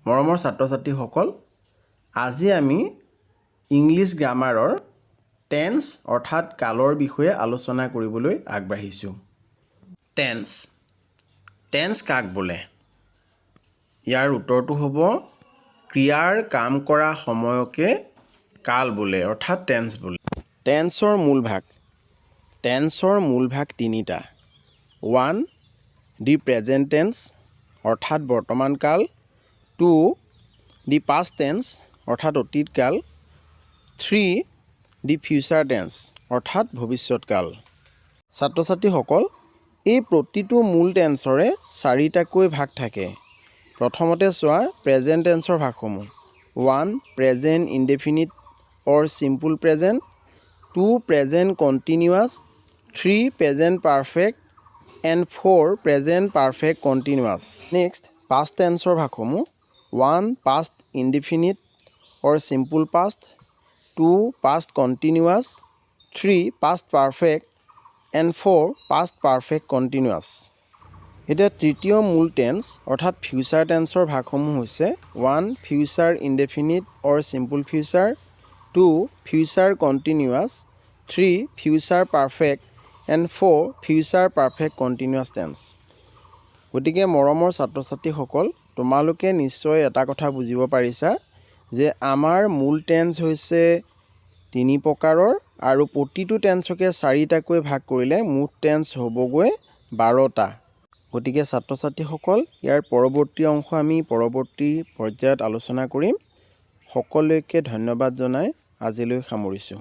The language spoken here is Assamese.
মৰমৰ ছাত্ৰ ছাত্ৰীসকল, আজি আমি ইংলিছ গ্ৰামাৰৰ টেন্স অৰ্থাৎ কালৰ বিষয়ে আলোচনা কৰিবলৈ আগবাঢ়িছোঁ। টেন্স, টেন্স কাক বোলে? ইয়াৰ উত্তৰটো হ'ব, ক্ৰিয়াৰ কাম কৰা সময়কে কাল বোলে অৰ্থাৎ টেন্স বোলে। টেন্সৰ মূল ভাগ। টেন্সৰ মূল ভাগ তিনিটা। ওৱান, the present tense অৰ্থাৎ বৰ্তমান কাল। টু, the past tense অৰ্থাৎ অতীত কাল। থ্ৰী, the future tense অৰ্থাৎ ভৱিষ্যত কাল। ছাত্ৰ ছাত্ৰীসকল, এই প্ৰতিটো মূল টেন্সৰে চাৰিটাকৈ ভাগ থাকে। প্ৰথমতে চোৱা present টেন্সৰ ভাগসমূহ। One, present indefinite or simple present. Two, present continuous. Three, present perfect and four, present perfect continuous. Next, past টেন্সৰ ভাগসমূহ। One, past indefinite or simple past. Two, past continuous. Three, past perfect and four, past perfect continuous. এতিয়া তৃতীয় মূল টেন্স অৰ্থাৎ ফিউচাৰ টেন্সৰ ভাগসমূহ হৈছে one, future indefinite or simple future. Two, future continuous. Three, future perfect and four, future perfect continuous tense. গতিকে মৰমৰ ছাত্ৰ ছাত্ৰীসকল, তোমালোকে নিশ্চয় এটা কথা বুজিব পাৰিছা যে আমাৰ মূল টেন্স হৈছে তিনি প্ৰকাৰৰ আৰু প্ৰতিটো টেন্সকে চাৰিটাকৈ ভাগ কৰিলে মুঠ টেন্স হ'বগৈ 12টা। গতিকে ছাত্ৰ ছাত্ৰীসকল, ইয়াৰ পৰৱৰ্তী অংশ আমি পৰৱৰ্তী পৰ্যায়ত আলোচনা কৰিম। সকলোকে ধন্যবাদ জনাই আজিলৈ সামৰিছোঁ।